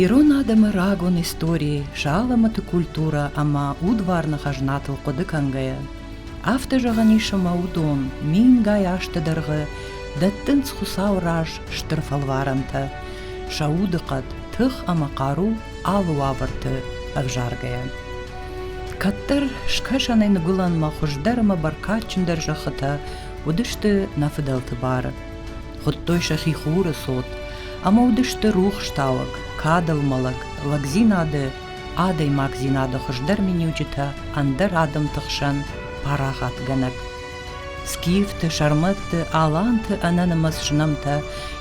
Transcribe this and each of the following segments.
Ирон адӕмы рагон истори, сӕ алӕмӕты культурӕ ӕмӕ удварны хӕзнатыл хъуыды кӕнгӕйӕ, афтӕ зӕгъӕн ис ӕмӕ уыдон мингай азты дӕргъы дӕттынц Хуыцауы раз стыр фӕлварӕнтӕ, сӕ удыхъӕд, тых ӕмӕ хъару алы уавӕрты ӕвзаргӕйӕ. Кӕддӕр скӕсӕнӕй ныгуылӕнмӕ хуыздӕр ӕмӕ бӕркадджындӕр зӕххытӕ уыдысты нӕ фыдӕлты бары. Хуыдтой сӕхи хуры цот ӕмӕ уыдысты рухстауӕг, кадылмӕлӕг, лӕгдзинады, адӕймагдзинады хуыздӕр миниуджытӕ ӕндӕр адӕмты хсӕн парахатгӕнӕг. Скифты, сӕрмӕтты, аланты ӕнӕнымӕц знӕмтӕ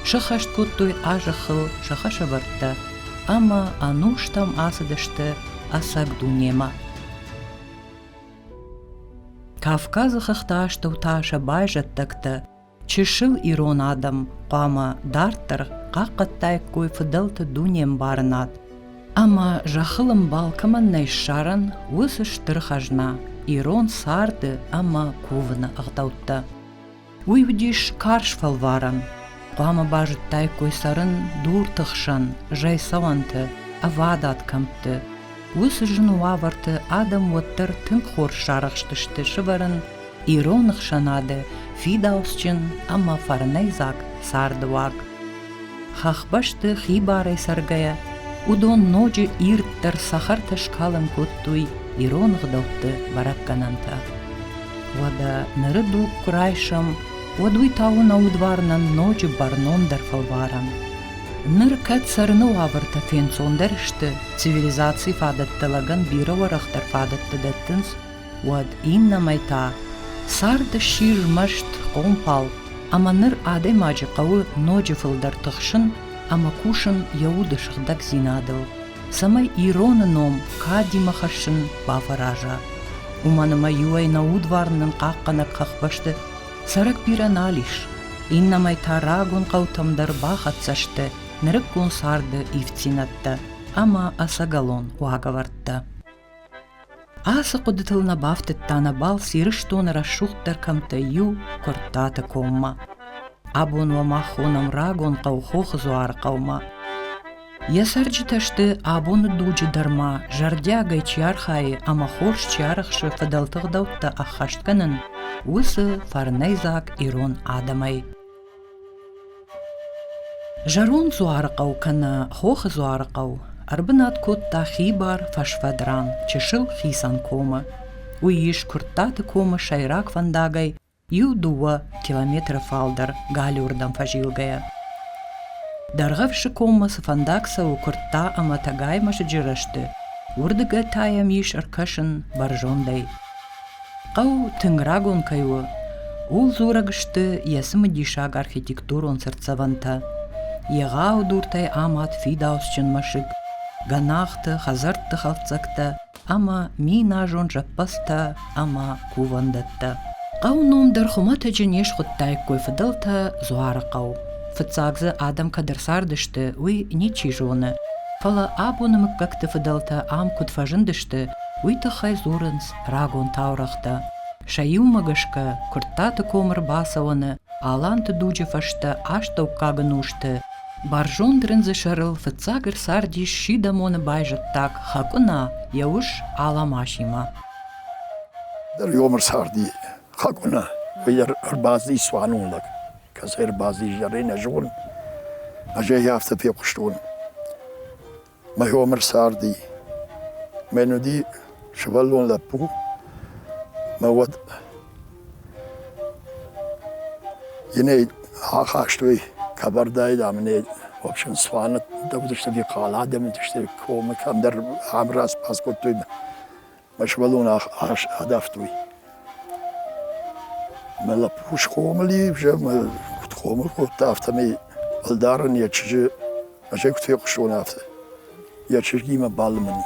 сӕххӕст кодтой а-зӕххыл сӕ хӕсӕвӕрдтӕ ӕмӕ ӕнустӕм ацыдысты ӕцӕг дунемӕ. Кавказы хӕхты астӕу та сӕ байзӕддӕгтӕ чысыл ирон адӕм хъуамӕ дарддӕр хъахъхъӕдтаиккой фыдӕлты дунембарынад ӕмӕ зӕххыл ӕмбал кӕмӕн нӕй ссарӕн, уыцы стыр хӕзна ирон царды ӕмӕ кувыны ӕгъдӕуттӕ. Уый уыдис карз фӕлварӕн. Хъуамӕ базыдтаиккой цӕрын дурты хсӕн, зӕйцӕуӕнты, ӕвадат кӕмтты. Уыцы зын уавӕрты адӕм уӕддӕр тынг хорз сарӕхстысты сывӕрын ирон ӕхсӕнады фидауцджын ӕмӕ фӕрнӕйдзаг цардыуаг. Хӕхбӕсты хибарӕй цӕргӕйӕ, уыдон ноджы ирддӕр цӕхӕртӕ скалын кодтой ирон ӕгъдӕутты бӕрӕггӕнӕнтӕ. Уӕдӕ ныры дуг куы райсӕм, уӕд уый та у нӕ удварнӕн ноджы бӕрнондӕр фӕлварӕн. Ныр кӕд цӕрыны уавӕртӕ фенцондӕр сты, цивилизацийы фадӕттӕ лӕгӕн бирӕ уӕрӕхдӕр фадӕттӕ дӕттынц, уӕд иннӕмӕй та цард сси змӕст, хъомпал, ӕмӕ ныр адӕймаджы хъӕуы ноджы фылдӕр тыхсын ӕмӕ кусын йӕ уды сыгъдӕгдзинадыл, цӕмӕй ироны ном кадимӕ хӕссын бафӕраза. Уымӕн ӕмӕ иуӕй нӕ удварн нын хъахъхъӕнӕг хӕхбӕсты цӕрӕг бирӕ нал ис, иннӕмӕй та рагон хъӕутӕм дӕр бахӕццӕ сты нырыккон царды ивддзинӕдтӕ ӕмӕ ӕцӕгӕлон уагӕвӕрдтӕ. Ацы хъуыдытыл нӕ бафтыдта нӕ балц Ирыстоны рӕсугъддӕр кӕмттӕй иу Куырттаты коммӕ. Абон уӕ мах хонӕм рагон хъӕу Хохы Дзуары хъӕумӕ. Йӕ цӕрджытӕ сты абоны дуджы дӕр ма зӕрдиагӕй чи архайы ӕмӕ хорз чи арӕхсы фыдӕлты ӕгъдӕуттӕ ӕххӕст кӕнын, уыцы фӕрнӕйдзаг ирон адӕмӕй. Зӕронд Дзуарыхъӕу кӕнӕ Хохы Дзуарыхъӕу ӕрбынат кодта хибар фӕсфӕд ран чысыл хицӕн комы. Уый ис Куырттаты комы сӕйраг фӕндагӕй иу-дыууӕ километры фалдӕр галиуырдӕм фӕзилгӕйӕ. Дӕргъӕвсы коммӕ цы фӕндаг цӕуы Куыртта ӕмӕ Тӕгайы мӕсыджы рӕзты, уырдыгӕй та йӕм ис ӕркӕсын бӕрзондӕй. Хъӕу тынг рагон кӕй у, ууыл дзурӕг сты йӕ цымыдисаг архитектурон цыртдзӕвӕнтӕ. Егъау дуртӕй амад фидауцджын мӕсыг, гӕнахты, хӕдзӕртты хӕлддзӕгтӕ ӕмӕ миназон зӕппӕдзтӕ ӕмӕ кувӕндӕттӕ. Хъӕуы ном дӕр хуымӕтӕджы не схуыдтаиккой фыдӕлтӕ Дзуарыхъӕу. Фыццаг дзы адӕм кӕд ӕрцардысты, уый ничи зоны, фӕлӕ абоны мыггӕгты фыдӕлтӕ ам куыд фӕзындысты, уый тыххӕй дзурынц рагон таурӕгътӕ. Сӕ иумӕ гӕсгӕ Куырттаты комы рбацӕуӕны Аланты дуджы фӕстӕ астӕуккаг ӕнусты бӕрзонд рындзы сӕрыл фыццаг ӕрцардис Сидӕмоны байзӕддаг Хӕкъуына йӕ ус Аламасимӕ. Дӕр ёмыр царди Хӕкъуына, уый ӕрбацыди цуанон лӕг, кӕцӕй ӕрбацыди, зӕрӕй нӕ зонын. Ӕз ӕй афтӕ фехъуыстон. Мӕ хомыр царди. Мӕн уыди сывӕллон лӕппу, мӕ уӕд йын ӕй ахастой Кабардайы, дам, ын ӕй, в общем, цуаны уыдысты ӕви хъал адӕм уыдысты комы кӕмдӕр ӕмраз кодтой Мӕ сывӕллон адавтой. Мӕ лӕппу схъомыл и, мӕ куыд хъомыл кодта, афтӕмӕй ӕлдарӕн йӕ чызджы, ӕз ӕй куыд фехъуыстон, афтӕ йӕ чызгимӕ балымӕн и.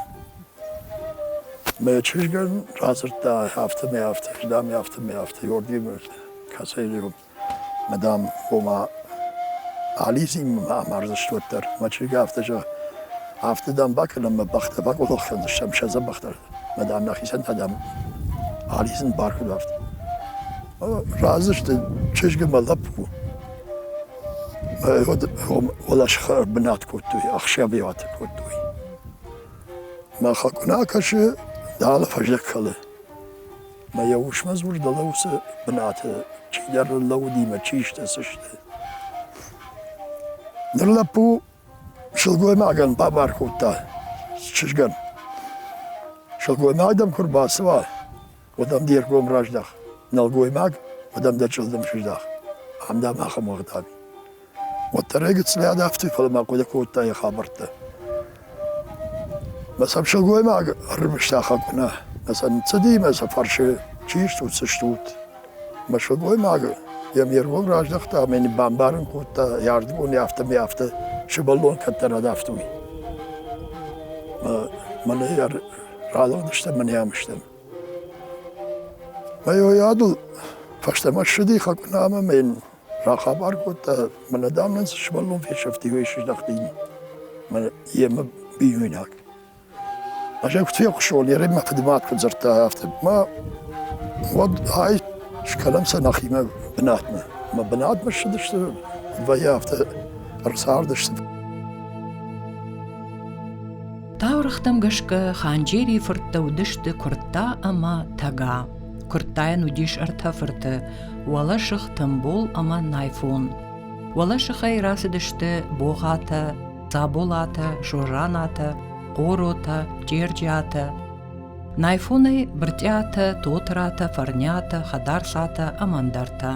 Мӕ чызгӕн радзырдта, афтӕмӕй афтӕ, дам, афтӕмӕй афтӕ, Георгимӕ кӕцӕй Мӕ, дам, ома, алидзин мӕ амардзысты уӕддӕр. Мӕ чызг афтӕ зӕгъы, афтӕ, дам, бакӕнӕм, мӕ бӕхтӕ бакъуылых кӕндзыстӕм сӕ дзӕбӕхдӕр. Мӕ, дам, нӕхицӕн та, дам, алидзын бар куыд афтӕ. Разы сты чызг ӕмӕ лӕппу. Уӕлӕсыхы ӕрбынат кодтой, ӕхсӕвиуат кодтой. Мӕ хӕкъуына кӕсы, дӕлӕ фӕздӕг кӕлы. Мӕ йӕ усмӕ дзур, дӕлӕ уыцы бынаты чидӕр лӕууыди мӕ чи сты, цы сты. Ныр лӕппу сылгоймагӕн бабар кодта чызгӕн. Сылгоймаг дӕм куы рбацӕуа, уӕд ӕм де ргом раздах. Нӕлгоймаг, уӕд ӕм дӕ чъылдым сыздах. Ам дӕм ахӕм ӕгъдау и. Уӕддӕр ӕй гыццыл адавтой, фӕлӕ ма хъуыды кодта йӕ хабӕрттӕ. Мӕ сӕм сылгоймаг ӕрымыста хӕкъуына. Мӕ сӕ ныццыди, мӕ сӕ фӕрсы, чи стут, цы стут? Мӕ сылгоймаг йӕм йе ргом раздӕхта ӕмӕ йын бамбарын кодта, йӕ ардыгон афтӕ афтӕ сывӕллон кӕддӕр адавтой. Мӕнӕ ралыгъдыстӕм, мӕнӕ ам стӕм. Мӕ уыйадыл фӕстӕмӕ ссыди хӕкъуынамӕ ӕмӕ йын рахабар кодта, мӕнӕ дам нын цы сывӕллон фесӕфти, уый сыздӕхти мӕ йемӕ бинойнаг. Ӕз ӕй куыд фехъуыстон, йӕ мӕ фыдымад куыд дзырдта, афтӕ. Мӕ уӕд ай скӕнӕм сӕ нӕхимӕ бынатмӕ. Мӕ бынатмӕ ссыдысты, куыд вӕййы, афтӕ ӕрцардысты. Таурӕгътӕм гӕсгӕ Ханджерийы фырттӕ уыдысты Куыртта ӕмӕ Тӕга. Куырттайӕн уыдис ӕртӕ фырты: Уӕлӕсых, Тымбол ӕмӕ Найфон. Уӕлӕсыхӕй рацыдысты Богъатӕ, Цаболатӕ, Созанатӕ, Хъоротӕ, Джерджиатӕ. Найфонӕй Брытъиатӕ, Тотыратӕ, Фӕрниатӕ, Хӕдарцатӕ ӕмӕ ӕндӕртӕ.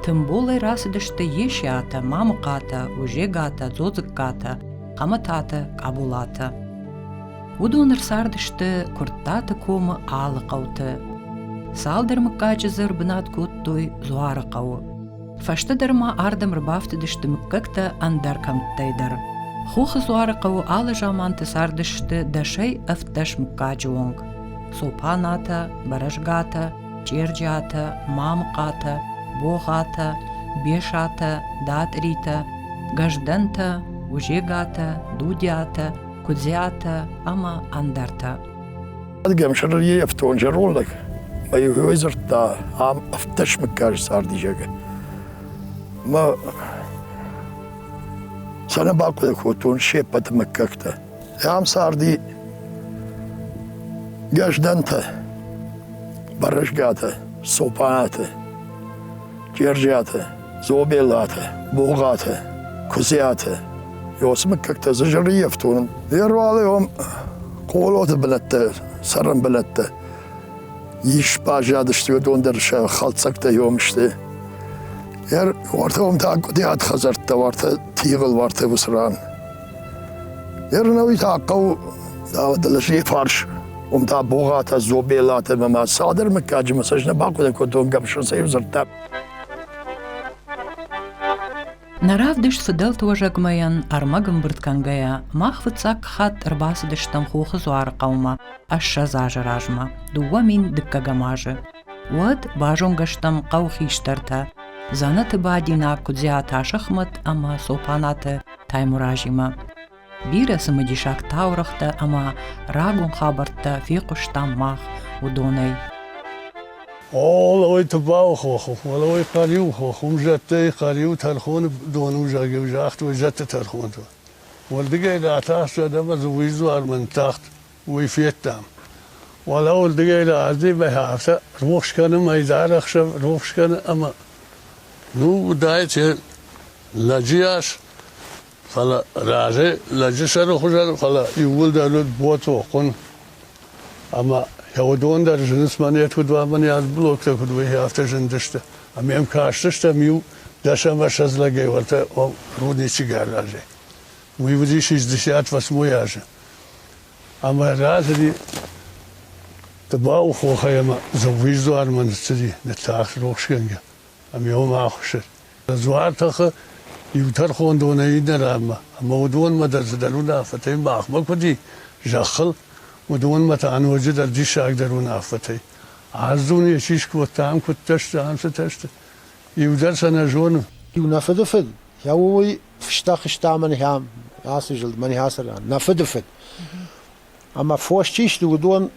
Тымболӕй рацыдысты Есиатӕ, Мамыхъатӕ, Узегатӕ, Дзодзыккатӕ, Хъамататӕ, Къаболатӕ. Уыдон ӕрцардысты Куырттаты комы алы хъӕуты. Цалдӕр мыггаджы дзы ӕрбынат кодтой Дзуары хъӕуы. Фӕстӕдӕр ма ардӕм ӕрбафтыдысты мыггӕгтӕ ӕндӕр кӕмттӕй дӕр. Хохы Дзуары хъӕуы алы заманты цардысты дӕсӕй 17 мыггаджы онг. Цопанатӕ, Бӕрӕзгатӕ, Чъерджиатӕ, Мамыхъатӕ, Богъатӕ, Бесатӕ, Датъритӕ, Гӕздӕнтӕ, Узегатӕ, Дудиатӕ, Куыдзиатӕ ӕмӕ ӕндӕртӕ. Гӕмсыры ӕфтон зӕронд лӕг мӕ иу дзырдта, ам 17 мыггаджы царди, зӕгъгӕ. Мӕ сӕ нӕ бахъуыды кодтон се ппӕты мыггӕгтӕ. Ам царди Гӕздӕнтӕ, Бӕрӕзгатӕ, Цопанатӕ, Джерджиатӕ, Зобелатӕ, Богъатӕ, Куыдзиатӕ. Уыцы мыггӕгтӕ дзы зӕрыййӕфтон. Еруалеон Хъолоты бынӕттӕ, цӕрӕн бынӕттӕ ис баззадысты, уыдон дӕр сӕ хӕлддзӕгтӕ иом сты. Уартӕ уым та къуыдиат хӕдзӕрттӕ, уартӕ тигъыл, уартӕ уыцы ран. Ернауи та хъӕу дӕлӕсийы фарс, уым та Богъатӕ, Зобелатӕ ӕмӕ ма цалдӕр мыггаджы мӕ цӕст нӕ бахъуыды кодтон, Гӕмсырсӕй дзырдта. Нӕ равдыст фыдӕлты уӕзӕгмӕйӕн ӕрмӕг ӕмбырд кӕнгӕйӕ, мах фыццаг хатт ӕрбацыдыстӕм Хохы Дзуары хъӕумӕ 20 азы размӕ, 2002 азы. Уӕд базонгӕ стӕм хъӕуы хистӕртӕ, дзӕнӕты бадинаг Куыдзиаты Асӕхмӕт ӕмӕ Цопанаты Таймуразимӕ. Бирӕ цымыдисаг таурӕгътӕ ӕмӕ рагон хабӕрттӕ фехъуыстам мах уыдонӕй. О, Тыбауы хох, уӕлӕуый Хъӕриуы хох, уым зӕдтӕй Хъӕриуы тӕрхоны дон у, зӕгъгӕ, загътой зӕдты тӕрхонтӕ. Уырдыгӕй ратахт ӕмӕ дзы уый дзуармӕ ныттахт, уый федтам. Уӕлӕ уырдыгӕй раздӕр афтӕ рухс кӕны мӕйдар ӕхсӕв, рухс кӕны ӕмӕ ну уыдаид лӕджы йас, фӕлӕ разӕй лӕджы сӕры хуызӕн, фӕлӕ иууылдӕр уыд боцъо, хъуын. Ӕмӕ йӕ уыдон дӕр зынынц мӕнӕ куыд уа, мӕнӕ блоктӕ куыд вӕййы, афтӕ зындысты. Ӕмӕ йӕм кастыстӕм иу дӕс ӕмӕ ссӕдз лӕгӕй уӕртӕ рудничы гаражӕй. Уый уыди 68 азы. Ӕмӕ рацыди Тыбауы хохӕй ӕмӕ Дзӕуджыхъӕуы дзуармӕ ныццыди, ныттахт рухсгӕнгӕ. Ӕмӕ уым ахуыссыд. Дзуар тӕхы иу тӕрхондонӕй иннӕ ранмӕ, ӕмӕ уыдонмӕ дӕр цыдӕр уынаффӕтӕй махмӕ куыд и зӕххыл, уыдонмӕ та ноджыдӕр диссагдӕр уынаффӕтӕй. Аз дуне чи скодта, ам куыдтӕ сты, ам цытӕ сты, иу дӕр сӕ нӕ зоны. Иу нӕ фыдыфыд, йӕ уый фыста хызта мӕн ацы зылд, мӕн ацы ран, нӕ фыдыфыд. Ӕмӕ фос чи сты, уыдон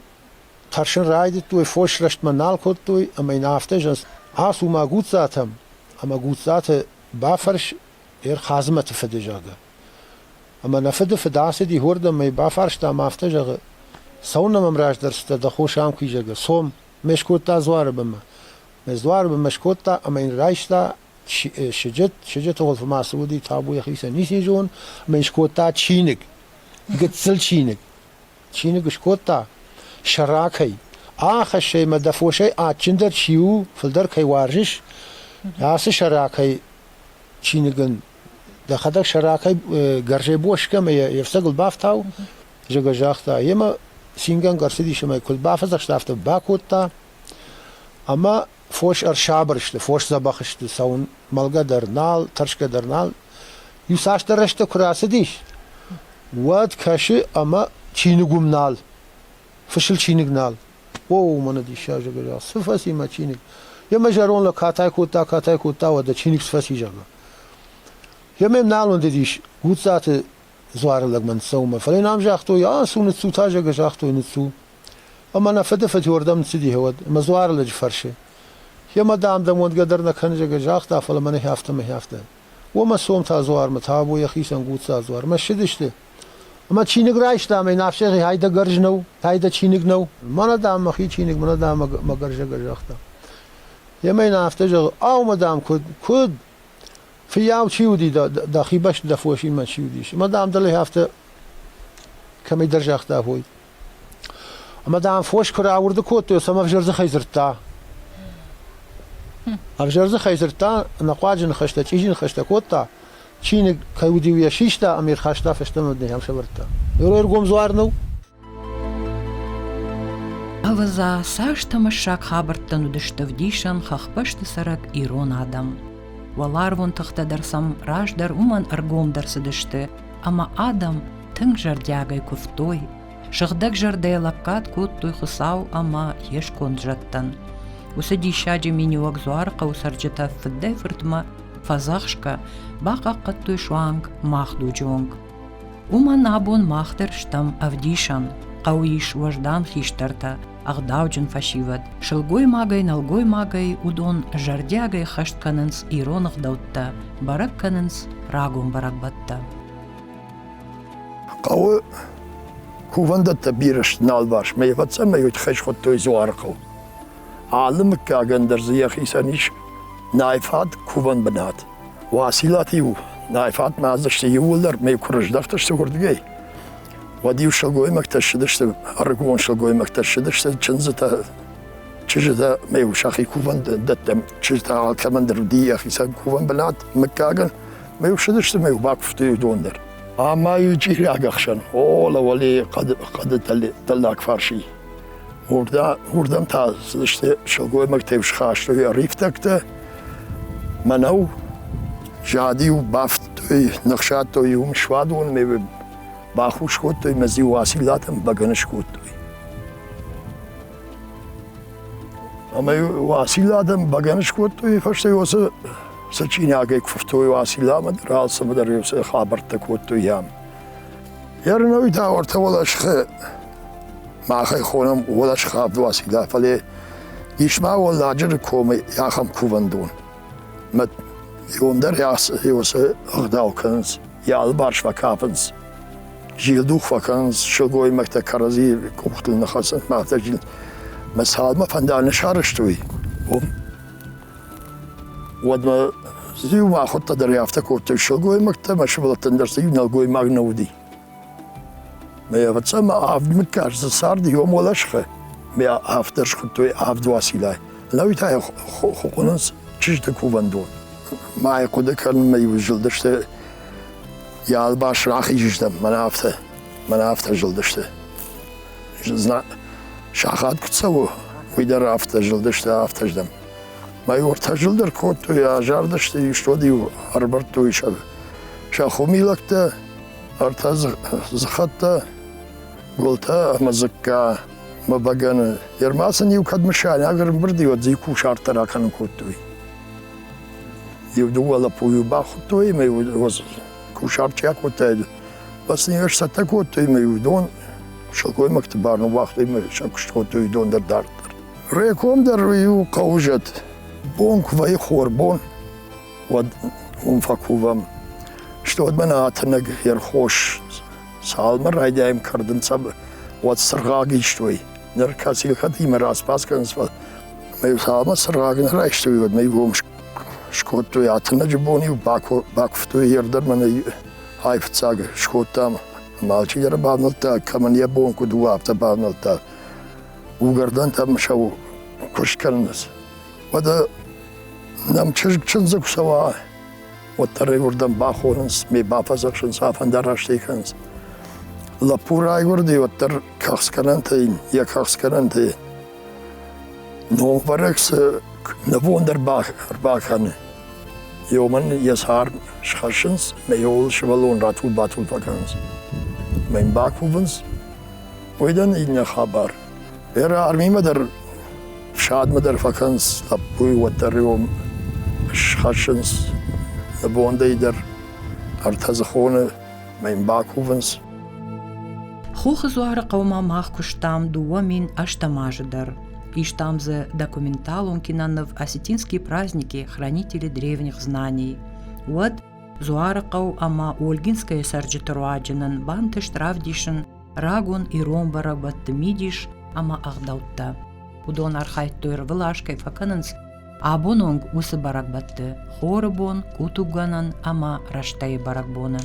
тӕрсын райдыдтой, фос рӕстмӕ нал кодтой ӕмӕ йын афтӕ зӕгъынц, ацу ма Гуццатӕм ӕмӕ Гуццаты бафӕрс. Хадзымӕты фыды, зӕгъгӕ. Ӕмӕ нӕ фыды фыд ацыди уырдӕм ӕй бафарста ӕмӕ афтӕ зӕгъы: Цӕуылнӕ мӕм раздӕр цыдтӕ дӕ хос ам куы и, зӕгъгӕ, цом. Ме скодта дзуары бынмӕ. Ме дзуары бынмӕ скодта ӕмӕ йын райста сыджыт, сыджыты хуылфы ма цы уыди, табу йӕхицӕн ницы зон, ӕмӕ йын скодта чиныг, гыццыл чиныг. Чиныг скодта сӕракӕй. Ахӕсс ӕй мӕ дӕ фосӕй адджындӕр чи у, фылдӕр кӕй уарзыс, ацы сӕракӕй чиныг ын дӕхӕдӕг сӕракӕй гӕрзӕй боскӕ ӕмӕ йе фцӕгыл бафтау, зӕгъгӕ, загъта. Йемӕ цингӕнгӕ ӕрцыдис ӕмӕ куыд бафӕдзӕхста, афтӕ бакодта. Ӕмӕ фос ӕрсабыр сты, фос дзӕбӕх сты, цӕуын мӕлгӕ дӕр нал, тӕрсгӕ дӕр нал. Иу цасдӕр рӕстӕг куы рацыдис, уӕд кӕсы ӕмӕ чиныг уым нал, фысыл чиныг нал. О, мӕнӕ диссаг, зӕгъгӕ, цы фӕци мӕ чиныг? Йемӕ зӕронд лӕг катай кодта, катай кодта, уӕдӕ чиныг цы фӕци, зӕгъгӕ. Йемӕ нал уындыдис Гуццаты дзуары лӕгмӕ ныццӕуынмӕ, фӕлӕ йын ам загътой, ацу, ныццу та, зӕгъгӕ, загътой, ныццу. Ӕмӕ нӕ фыды фыд уырдӕм ныццыди уӕд, ӕмӕ дзуары лӕджы фӕрсы. Йемӕ, дам, дӕм уӕндгӕ дӕр нӕ кӕны, зӕгъгӕ, загъта, фӕлӕ мӕнӕ афтӕ, мӕ афтӕ. Уомӕ сом та дзуармӕ, табу йӕхицӕн гуцца дзуармӕ ссыдысты. Ӕмӕ чиныг райста ӕмӕ йын афсӕгъи ай дӕ гӕрз нӕу, ай дӕ чиныг нӕу. Мӕнӕ, дам, мӕхи чиныг, мӕнӕ, дам, мӕ гӕрзӕгӕ загъта. Емӕ йын афтӕ зӕгъы, ау, мӕ, дам, куыд, куыд? Фыййау чи уыди, дӕхи бӕсты дӕ фосимӕ чи уыдис? Ӕмӕ, дам, дӕлӕ афтӕ кӕмӕйдӕр загъта хой. Ӕмӕ, дам, фос куы рауырды кодтой, сӕм ӕвзӕр дзыхӕй дзырдта. Ӕвзӕр дзыхӕй дзырдта, ӕнӕхъуаджы ныхӕстӕ, чъизи ныхӕстӕ кодта. Чиныг кӕй уыди, уый йӕ систа ӕмӕ ӕрхаста фӕстӕмӕ нӕм сӕвӕрдта. Ӕргом дзуар нӕу? Ӕвӕдза, цас тӕмӕссаг хабӕрттӕн уыдысты ӕвдисӕн хӕхбӕсты цӕрӕг ирон адӕм. Уӕларвон тыхтӕ дӕр сӕм раздӕр уымӕн ӕргомдӕр цыдысты, ӕмӕ адӕм тынг зӕрдиагӕй куывтой, сыгъдӕг зӕрдӕйӕ лӕггад кодтой Хуыцау ӕмӕ йе сконд зӕдтӕн. Уыцы диссаджы миниуӕг Дзуарыхъӕуы цӕрджытӕ фыдӕй-фыртмӕ фӕдзӕхсгӕ бахъахъхъӕдтой суанг мах дуджы онг. Уымӕн абон мах дӕр стӕм ӕвдисӕн. Хъӕуы ис уӕздан хистӕртӕ, ӕгъдауджын фӕсивӕд. Сылгоймагӕй, нӕлгоймагӕй уыдон зӕрдиагӕй хӕст кӕнынц ирон ӕгъдӕуттӕ, бӕрӕг кӕнынц рагон бӕрӕгбӕттӕ. Хъӕуы кувӕндӕттӕ бирӕ сты налварс, мӕ ӕвӕццӕн уый тыххӕй схуыдтой Дзуарыхъӕу. Алы мыггагӕн дӕр дзы йӕхицӕн ис найфат кувӕн бынат. Уацилаты-иу найфатмӕ ацыдысты иууылдӕр, мӕ куы рыздӕхтысты уырдыгӕй, уӕд-иу сылгоймӕгтӕ ссыдысты, ӕрыгон сылгоймӕгтӕ ссыдысты чындзытӕ, чызджытӕ, мӕ-иу сӕхи кувӕндӕттӕм, чызджытӕ алкӕмӕн дӕр уыди йӕхицӕн кувӕн бынат мыггагӕн, мӕ-иу ссыдысты, мӕ-иу бакуывтой уыдон дӕр. Ӕмӕ-иу чъириаг ӕхсӕн, о, лӕуӕле хъӕды дӕллаг фарси. Уырдӕм та цыдысты сылгоймӕгтӕ-иу схастой ӕрифтӕгтӕ, мӕнӕу, зад-иу бафтыдтой, ныхсадтой-иу уым суадонмӕ, бахус кодтой мӕ дзы-иу Уациллатӕн бӕгӕны скодтой. Ӕмӕ Уацилладӕн бӕгӕны скодтой, фӕстӕ уыцы сычъинагӕй куывтой Уацилламӕ дӕр, алцӕмӕ дӕр уыцы хабӕрттӕ кодтой ам. Ернауи та ӕртӕ уӕлӕсхы мах ӕй хонӕм уӕлӕсхы Уацилла, фӕлӕ ис ма Уӕлладжыры комы ахӕм кувӕндон. Мӕ иуӕн дӕр уыцы ӕгъдау кӕнынц, йӕ алыварс фӕкафынц, зилдух фӕкӕнынц, сылгоймӕгтӕ кӕрӕдзи къухтыл ныххӕцынц, афтӕ зил. Мӕ цалмӕ фӕндаг нӕ сарӕзтой, уым. Уӕдмӕ иу махуӕттӕ дӕр афтӕ кодтой сылгоймӕгтӕ ӕмӕ сывӕллӕттӕн дӕр сӕ иу нӕлгоймаг нӕ уыди. Мӕ ӕвӕццӕ мӕ авд мыггаг дзы царди уым уӕлӕсхы. Мӕ афтӕ схуыдтой авд Уацилай. Лӕуи та йӕ хонынц чызджыты кувӕндон. Мӕ хъуыды кӕнынмӕ иу зылдысты йӕ албас рахизыстӕм, мӕнӕ афтӕ, мӕнӕ афтӕ зылдысты. Сахат куы цӕуы, уый дӕр афтӕ зылдысты, афтӕ здӕм. Мӕ ортӕ зылд ӕркодтой, азардысты, истод-иу ӕрбардтой сӕ, сӕ хуымилӕгтӕ, ӕртӕ дзыхӕттӕ, гуылтӕ ӕмӕ дзыкка мӕ бӕгӕны. Ерма сын-иу кӕд мысайнаг ӕрӕмбырд и, уӕд дзы кусарт дӕр акӕнын кодтой. Иу дыууӕ лӕппуйы бахуыдтой ӕмӕ кусарт чи акодтаид, уӕд сын иу сцӕттӕ кодтой ӕмӕ уыдон сылгоймӕгты бар ныууагътой ӕмӕ сӕ куыст кодтой уыдон дӕр дарддӕр. Реком дӕр иу хъӕуы зӕд. Бон куы вӕййы хорбон, уӕд уым фӕкувӕм. Стод мӕнӕ атынӕг ӕрхос цалмӕ райдайӕм кӕрдын, уӕд цыргъаг истой. Ныр кӕцилхӕтимӕ распас кӕнынц, фӕлӕ цалмӕ цыргъаг нӕ райстой, уӕд мӕ гом скодтой. Атынӕджы бон-иу бакуывтой ӕрдӕм мӕнӕ айфыццаг скодтам. Ӕмӕ алчидӕр бавнӕлдта, кӕмӕн йӕ бон куыд у, афтӕ бавнӕлдта. Уыгӕрдӕнтӕм сӕ куыст кӕнынц. Уӕдӕ нӕм чызг чындзы куы цӕуа, уӕддӕр ӕй уырдӕм бахонынц, ме бафӕдзӕхсынц, афӕндарастӕй кӕнынц. Лӕппу райгуырди, уӕддӕр кӕхцгӕнӕнтӕй, йӕ кӕхцгӕнӕнтӕй номвӕрӕг цы нывонд ӕрбакӕны, уымӕн йӕ царм схӕссынц ӕмӕ йыл сывӕллон ратул-батул фӕкӕнынц. Ӕмӕ йын бакувынц, уый дӕн иннӕ хабар. Берӕ армимӕ дӕр фсадмӕ дӕр фӕкӕнынц лӕппуйы, уӕддӕр уым схӕссынц нывондӕй дӕр ӕртӕдзыхоны мӕ йын бакувынц. Хохы дзуары хъӕумӕ мах куыстам 2008 азы дӕр. Истам дзы документалон киноныв «Осетинские праздники. Хранители древних знаний». Уӕд Дзуарыхъӕу ӕмӕ Ольгинскӕйы цӕрджыты руаджы нын бантыст равдисын рагон ирон бӕрӕгбӕтты мидис ӕмӕ ӕгъдӕуттӕ. Уыдон архайдтой ӕрвылаз кӕй фӕкӕнынц, абон онг уыцы бӕрӕгбӕтты хоры бон, къутугӕнӕн ӕмӕ рӕстӕйы бӕрӕгбоны.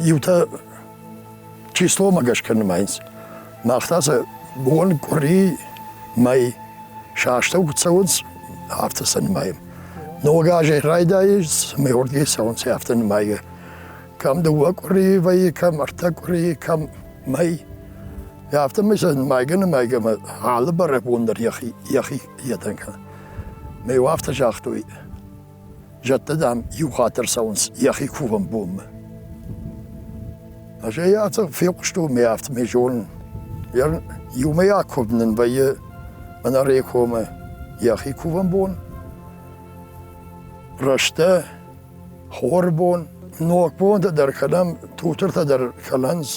Иутӕ числомӕ гӕсгӕ нымайынц. Мах та сӕ бон, къуыри, мӕй сӕ астӕу куыд цӕуынц, афтӕ сӕ нымайӕм. Ног азӕй райдайы, цӕмӕй уырдыгӕй цӕуынц, афтӕ нымайгӕ. Кӕм дыууӕ къуырийы вӕййы, кӕм ӕртӕ къуырийы, кӕм мӕй. Афтӕмӕй сӕ нымайгӕ-нымайгӕ мӕ алы бӕрӕгбон дӕр йӕхи, йӕхи йедӕн кӕны. Мӕ иу афтӕ загътой, зӕдтӕ, дам, иу хатт ӕрцӕуынц йӕхи кувӕн бонмӕ. Ӕз ӕй ӕцӕг фехъуыстон мӕ афтӕмӕй зонын. Иумӕйаг куывд нын вӕййы мӕнӕ Рекомы йӕхи кувӕн бон. Рӕстӕ, хоры бон, ногбонтӕ дӕр кӕнӕм, тутыртӕ дӕр кӕнынц,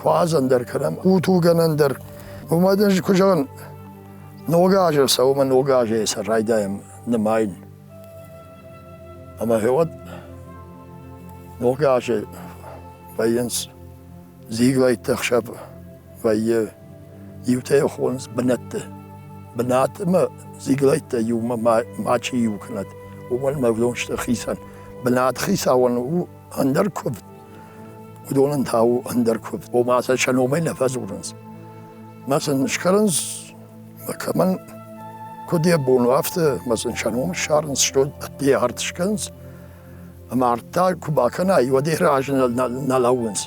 куадзӕн дӕр кӕнӕм, утугӕнӕн дӕр. Уымӕ дын куы зӕгъын, ног азы цӕуы ног азӕй сӕ райдайӕм нымайын. Ӕмӕ гъеуӕд ног азы вӕййынц дзиглӕйтты ӕхсӕв вӕййы иутӕ йӕ хонынц бынӕтты. Бынат ӕмӕ дзиглӕйттӕ иумӕ мачи иу кӕнӕд, уымӕн ӕмӕ уыдон сты хицӕн. Бынат хицауӕн у ӕндӕр куывд, уыдонӕн та у ӕндӕр куывд. Ома сӕ сӕ номӕй нӕ фӕдзурынц. Мӕ сын скӕнынц, кӕмӕн куыд йӕ бон у, афтӕ мӕ сын сӕ ном ссарынц, стӕй ӕдде арт скӕнынц. Ӕмӕ арт та куы бакӕнай, уӕд йӕ разы нӕ лӕууынц.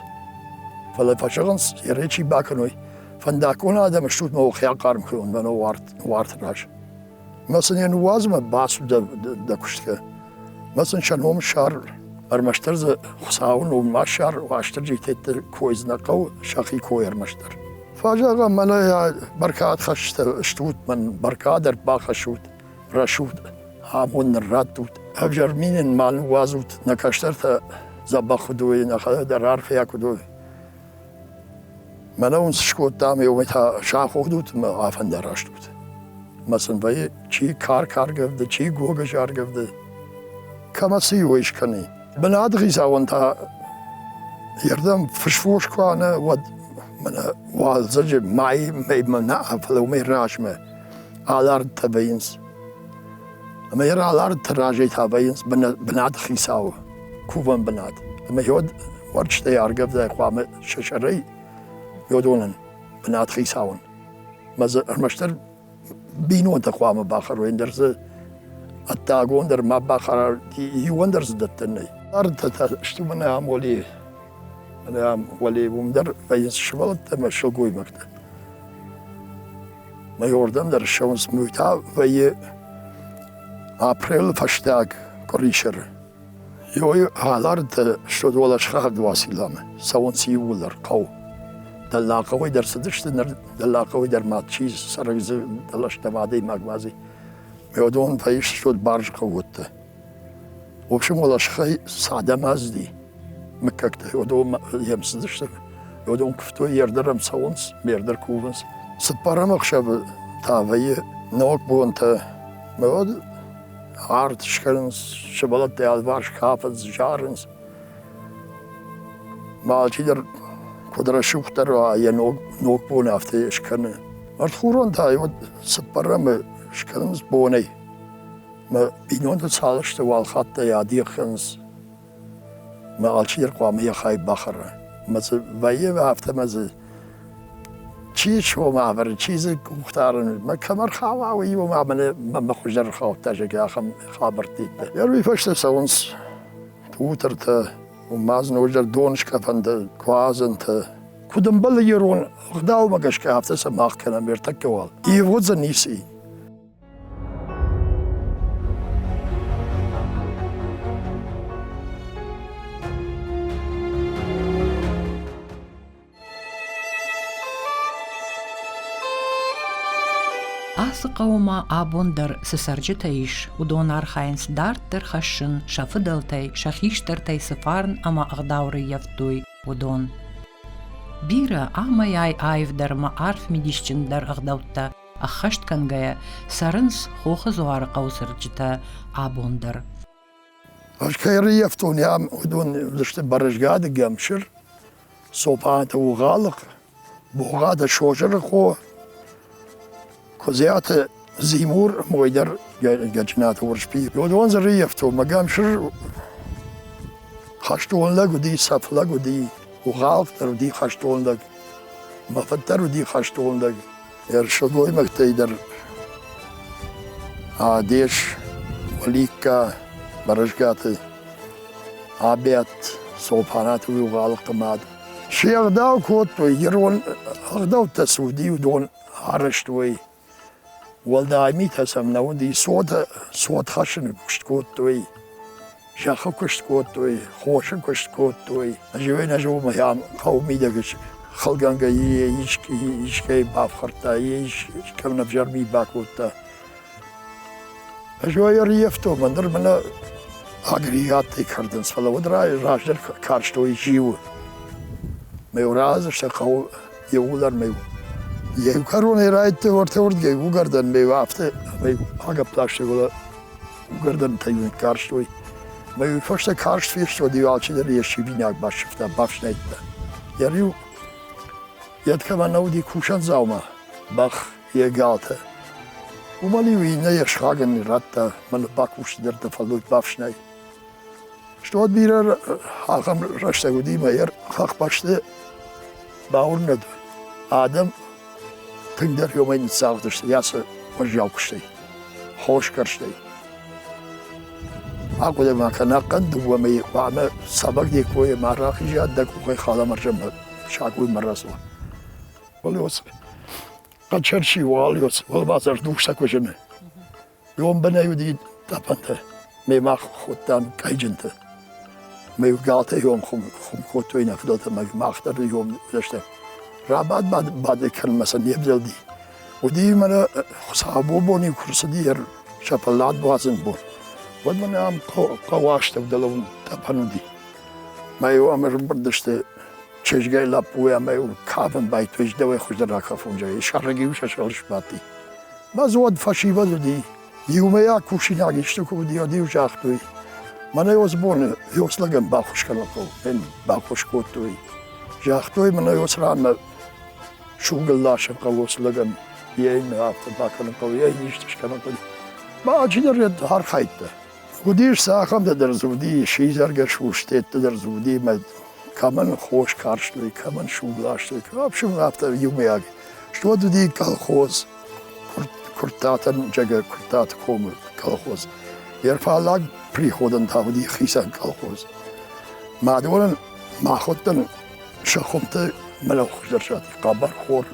Фӕлӕ фӕзӕгъынц, йӕ чи бакӕной, фӕндаггон адӕм стут мӕ хиахъарм кӕнон мӕнӕ уарты раз. Мӕ сын йӕ ныууадз мӕ бацу дӕ, дӕ куыстгӕ. Мӕ сын сӕ ном ссар, ӕрмӕстдӕр дзы Хуыцауы ном ма ссар, Уастырджийы тетты кой дзы нӕ хъӕуы, сӕхи кой ӕрмӕстдӕр. Фӕзӕгъӕм, мӕнӕ бӕркад хӕсджытӕ стут, мӕн бӕркад ӕрбахӕссут, рӕсугъд амонд нын раттут. Ӕвзӕр ми нын ма ныууадзут, нӕ кӕстӕртӕ дзӕбӕх куыд уой, нӕхӕдӕг дӕр арфӕйаг куыд уой. Мӕнӕ уын цы скодтам, уымӕй та саходут ӕмӕ афӕндараст ут. Мӕ сын вӕййы, чи карк аргӕвды, чи гогыз аргӕвды, кӕмӕ цы иуӕй скӕны. Бынаты хицауӕн та йе рдӕм фысфос куы аны, уӕд мӕнӕ уалдзӕджы мӕй мӕймӕ нӕ, фӕлӕ уымӕй размӕ алардтӕ вӕййынц. Ӕмӕ йӕ ралардты разӕй та вӕййынц бынаты хицауы кувӕн бынат. Ӕмӕ уӕд уӕрджытӕй аргӕвдӕй хъуамӕ сӕ сӕрӕй уыдонӕн бынат хицауӕн. Мӕ дзы ӕрмӕстдӕр бинонтӕ хъуамӕ бахӕрой, ӕндӕр дзы ӕддагон дӕр ма бахӕра, иуӕн дӕр дзы дӕттӕн нӕй. Ардтӕ та сты мӕнӕ ам уӕле, мӕнӕ ам уӕле уым дӕр вӕййынц сывӕллӕттӕ ӕмӕ сылгоймӕгтӕ. Майордӕм дӕр ссӕуынц, уый та вӕййы апрелы фӕстаг къуырисӕры. Йой хӕлӕрттӕ сты уӕлӕсхӕрд Уацилламӕ, цӕуынц иууылдӕр хъӕу. Дӕллагхъӕуӕй дӕр цыдысты, ныр Дӕллагхъӕуӕй дӕр ма чи цӕрӕг дзы дӕлӕстӕм адӕймаг ма дзы. Уыдон фӕистой барзы хъӕууӕттӕ. В общем, уӕлӕсхӕй цы адӕм азди, мыггӕгтӕ, уыдон йӕм цыдысты. Уыдон куывтой, йе рдӕрӕм цӕуынц, ме рдӕр кувынц. Цыппӕрӕм ӕхсӕвы та вӕййы ногбонтӕ. Мӕ уӕд арт скӕнынц, сывӕллӕттӕ алыварс кафынц, зарынц. Мӕ алчидӕр куыд рӕсугъддӕр уа, йӕ ног, ног бон афтӕ скӕны. Ӕртхурон та уӕд цыппӕрӕмы скӕнынц бонӕй. Мӕ бинонтӕ цал сты, уал хаттӕй адих кӕнынц. Мӕ алчидӕр хъуамӕ йӕ хай бахӕра. Мӕ дзы вӕййы афтӕ мӕ дзы чи сомы ӕвӕры, чи дзы къухдарын, мӕ кӕм ӕрхауа, уый уымӕ мӕ хуыздӕр ӕрхаудта, зӕгъгӕ, ахӕм хабӕрттӕ. Уый фӕстӕ цӕуынц тутыртӕ, ма дзы ноджыдӕр доныскъӕфӕнтӕ, куадзӕнтӕ. Куыд ӕмбӕлы ирон ӕгъдаумӕ гӕсгӕ, афтӕ сӕ мах кӕнӕм ӕртӕккӕ уал. Ивгъуыд дзы ницы и. Ацы хъӕуы ма абон дӕр цы цӕрджытӕ ис, уыдон архайынц дарддӕр хӕссын сӕ фыдӕлтӕй, сӕ хистӕртӕй цы фарн ӕмӕ ӕгъдау рыййӕфтой, уыдон. Бирӕ амӕй-ай аивдӕр ӕмӕ арф мидисджындӕр ӕгъдӕуттӕ ӕххӕст кӕнгӕйӕ цӕрынц Хохы дзуары хъӕуы цӕрджытӕ абон дӕр. Ӕз кӕй ӕрыййӕфтон, ам уыдон уыдысты Бӕрӕзгады Гӕмсыр, Цопанты Угъалыхъ, Богъаты Созырыхъо, Куыдзиаты Зимур, мой дӕр Гӕджынаты Уырысби. Уыдон дзы ӕрыййӕфтон. Мӕ Гӕмсыр хӕстон лӕг уыди, цӕф лӕг уыди, Угъалыхъ дӕр уыди хӕстон лӕг, мӕ фыд дӕр уыди хӕстон лӕг. Сылгоймӕгтӕй дӕр Адес, Оликка, Бӕрӕзгаты Абиат, Цопанаты Угъалыхъы мад. Се ӕгъдау кодтой, ирон ӕгъдӕуттӕ цы уыди, уыдон арӕзтой. Уӕлдай митӕ сӕм нӕ уыди, цот хӕссыны куыст кодтой. Зӕххы куыст кодтой, хосы куыст кодтой. Ӕз нӕ зоны, ам хъӕуы мидӕг хылгӕнгӕ искӕй бафхӕрдта, искӕмӕн ӕвзӕр ми бакодта. Ӕз уый ӕрыййӕфтон, ныр мӕнӕ агрегаттӕй кӕрдынц, фӕлӕ уӕд раздӕр карстой зиуы. Мӕ разы сӕ хъӕуы иууылдӕр мӕ иу кӕронӕй райдыдтой уӕртӕ уырдыгӕй уыгӕрдӕн мӕ афтӕ агӕпп ластой уыгӕрдӕнтӕ-иу ныккарстой. Мӕ уый фӕстӕ карст фестод-иу алчидӕр йе ссивинаг бассывта, бафснайдта. Йӕ риу йед кӕмӕн нӕ уыди кусӕн дзаума, бӕх, йӕ галтӕ. Уымӕн-иу иннӕ йӕ сыхагӕн радта, мӕнӕ бакусты дӕр дӕ фӕллой бафснай. Стод бирӕ ахӕм рӕстӕг уыди, мӕ йӕ хӕхбӕсты бауырнӕд, адӕм тынгдӕр уымӕй ныццагъдысты йӕ ацы уӕззау куыстӕй, хосгӕрстӕй. Ахъуыды ма кӕн, ӕнӕхъӕн дыууӕ мӕйы хъуамӕ цӕвӕг де ккойӕ ма рахиза, дӕ къухӕй халамӕрзӕнмӕ сагоймӕ рацӕуа. Хъӕчӕрчи уал, уӕлбазар духсӕ куы зыны. Донбынӕй уыди тъӕпӕнтӕ, мемӕ хуыдтам къӕйджынтӕ. Мӕ галтӕ иом хуым кодтой нӕ фыдӕлтӕ, мах дӕр иом уыдыстӕм. Рабад-бады кӕнынмӕ сӕ не вдӕлди. Уыди мӕнӕ Хуыцаубон бон-иу куы рцыди сӕ фӕллад уадзын бон, уӕд мӕнӕ ам хъӕуы астӕу дӕлӕ уым тъӕпӕн уыди. Мӕ-иу ам ӕрӕмбырд сты чызгӕй лӕппуйӕ ӕмӕ-иу кафын байдыдтой, дӕуӕй хуыздӕр ракафон, зӕгъгӕ, сӕрӕг-иу сӕ сӕрыл сбадти. Мӕ дзы уӕд фӕсивӕд уыди. Иумӕйаг кусинаг исты куы уыди, уӕд-иу загътой, мӕнӕ боны лӕгӕн баххуыс кӕнын хъӕуы. Ын баххуыс кодтой. Загътой, мӕнӕ уыцы ранмӕ сугыл ласын хъӕуы уыцы лӕгӕн, йӕ иннӕ афтӕ бакӕнын хъӕуы, йӕ исты скӕнын хъӕуы. Ма алчидӕр архайдта. Уыдис цы ахӕмтӕ дӕр дзы уыди, сидзӕргӕс устӕттӕ дӕр дзы уыди, ӕмӕ кӕмӕн хос карстой, кӕмӕн суг ластой, в афтӕ иумӕйаг. Стӕй уыди колхоз, Куырттатӕн, зӕгъгӕ, Куырттаты комы колхоз. Йе рфаллаг приходӕн та уыди хицӕн колхоз. Мадонӕн махуӕттӕн сӕ хуымты мӕнӕу хуыздӕр зад, хъӕбӕр хор,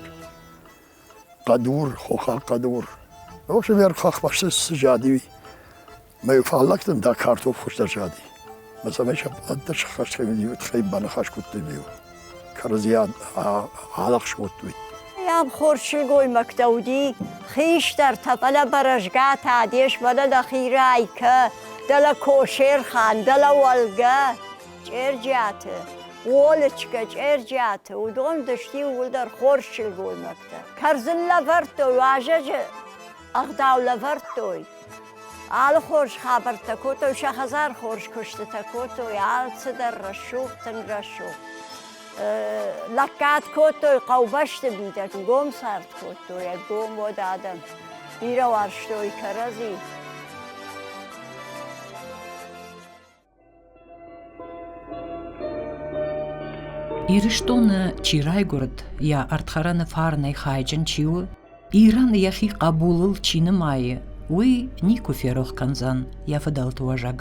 хъӕдур, хохаг хъӕдур. В общем, ӕрхӕхбӕсты цы зади, Мӕ фаллӕгтӕн дӕ картоф хуыздӕр зади. Мӕ цӕмӕй сӕ пълӕнттӕ сӕххӕст кӕнын, уый тыххӕй баныхас кодтой ме. кӕрӕдзи алӕгъз кодтой. Ам хорз сылгоймӕгтӕ уыди, хистӕртӕ, фӕлӕ бӕрӕзгӕтӕ, де сфӕлӕ нӕхи Райкӕ, дӕлӕ Кошерхан, дӕлӕ Уӕлгӕ, Чъерджиаты, Олычкӕ, Чъерджиаты, уыдон дысты иууылдӕр хорз сылгоймӕгтӕ. Кӕрдзын лӕвӕрдтой, уазӕджы ӕгъдау лӕвӕрдтой. Алы хорз хабӕрттӕ кодтой, сӕ хӕдзар хорз куыстытӕ кодтой, алцыдӕр рӕсугъд, тынг рӕсугъд. Лӕггад кодтой хъӕубӕсты мидӕг, гом цард кодтой, ӕргом уӕд адӕм. Бирӕ уарзтой кӕрӕдзи. Ирыстоны чи райгуырд, йӕ ӕрдхӕрӕны фарнӕй хайджын чи у, Ирӕн йӕхи хъӕбулыл чи нымайы, уый никуы ферох кӕндзӕн йӕ фыдӕлты уӕзӕг.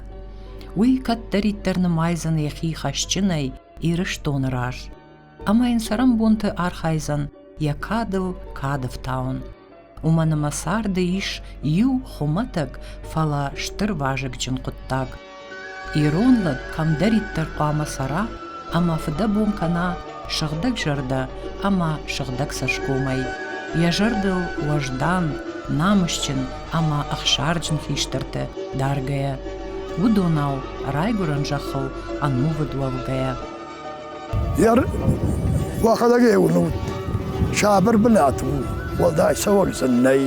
Уый кӕддӕриддӕр нымайдзӕн йӕхи хӕсджынӕй Ирыстоны раз ӕмӕ йын цӕрӕнбонты архайдзӕн йӕ кадыл кад ӕфтауын. Уымӕн ӕмӕ царды ис иу хуымӕтӕг, фӕлӕ стыр вазыгджын хъуыддаг. Ирон лӕг кӕмдӕриддӕр хъуамӕ цӕра ӕмӕ фыдӕбон кӕна сыгъдӕг зӕрдӕ ӕмӕ сыгъдӕг цӕсгомӕй, йӕ зӕрдыл уӕздан, намысджын ӕмӕ ӕхсарджын хистӕртӕ даргӕйӕ, уыдонау райгуырӕн зӕххыл ӕнувыд уӕвгӕйӕ. Уӕхӕдӕг ӕй уынут, сабыр бынат у, уӕлдай цӕуӕг дзы нӕй.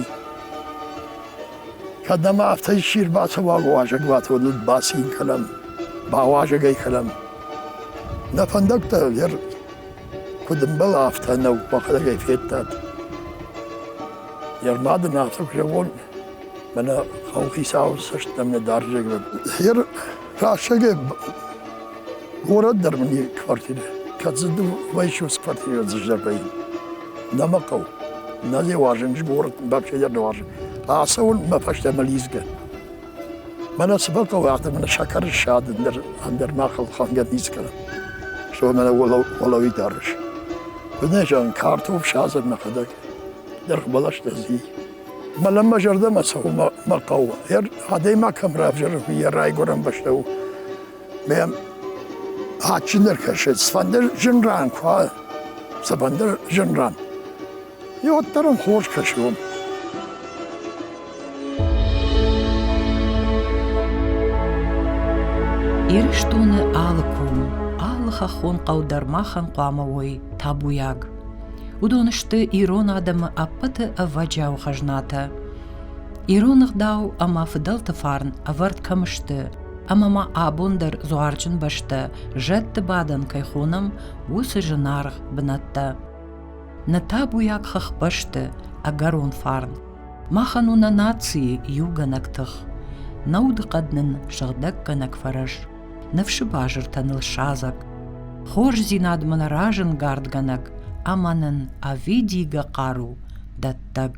Кӕд нӕм афтӕ исчи ӕрбацӕуа уазӕгуаты, уӕд ыл бацин кӕнӕм, бауазӕг ӕй кӕнӕм. Нӕ фӕндӕгтӕ куыд ӕмбӕлы, афтӕ нӕу, уӕхӕдӕг ӕй федтат. Йе рмад ын афтӕ куы зӕгъон, мӕнӕ хъӕуыхицауы цӕст нӕм нӕ дардзӕг. Рӕстӕгӕй горӕт дӕр мын и квартирӕ. Кӕд дзы вӕйсус квартирӕ дзы вӕййы. Нӕ мӕ хъӕуы. Нӕ йӕ уарзын, горӕт вообще дӕр нӕ уарзын. Ацӕуын мӕ фӕстӕмӕ лидзгӕ. Мӕнӕ цы фӕхъӕуы, афтӕ мӕнӕ сӕкӕры ссад ӕндӕр, ӕндӕр мах ӕлхӕнгӕ ницы кӕнӕм. Что мӕнӕ уӕлӕуи дарыс. Куыд нӕ зӕгъын, картоф садзӕм нӕхӕдӕг. Дыргъ бӕлӕстӕ зи. Мӕнӕн мӕ зӕрдӕмӕ цӕуы мӕ хъӕу. Адӕймаг кӕм равзӕры, уый йӕ райгуырӕн бӕстӕ у. Мӕм адджындӕр кӕсы, цыфӕнды зын ран куы уа, цыфӕнды зын ран. И уӕддӕр ӕм хорз кӕсы уым. Ирыстоны алы ком, алы хӕххон хъӕу дӕр махӕн хъуамӕ уой табуйаг. Уыдон сты ирон адӕмы ӕппӕты ӕвӕджиау хӕзнатӕ. Ирон ӕгъдау ӕмӕ фыдӕлты фарн ӕвӕрд кӕм сты, ӕмӕ ма абон дӕр дзуарджын бӕстӕ зӕдты бадӕн кӕй хонӕм, уыцы зынаргъ бынӕттӕ. Нӕ табуйаг хӕхбӕсты ӕгӕрон фарн. Махӕн у нӕ нацийы иугӕнӕг тых. Нӕ удыхъӕд нын сыгъдӕггӕнӕг фӕрӕз. Ныфсы базыртӕ ныл садзӕг. Хорздзинадмӕ нӕ разӕнгардгӕнӕг ӕмӕ нын ӕвидийгӕ хъару дӕттӕг.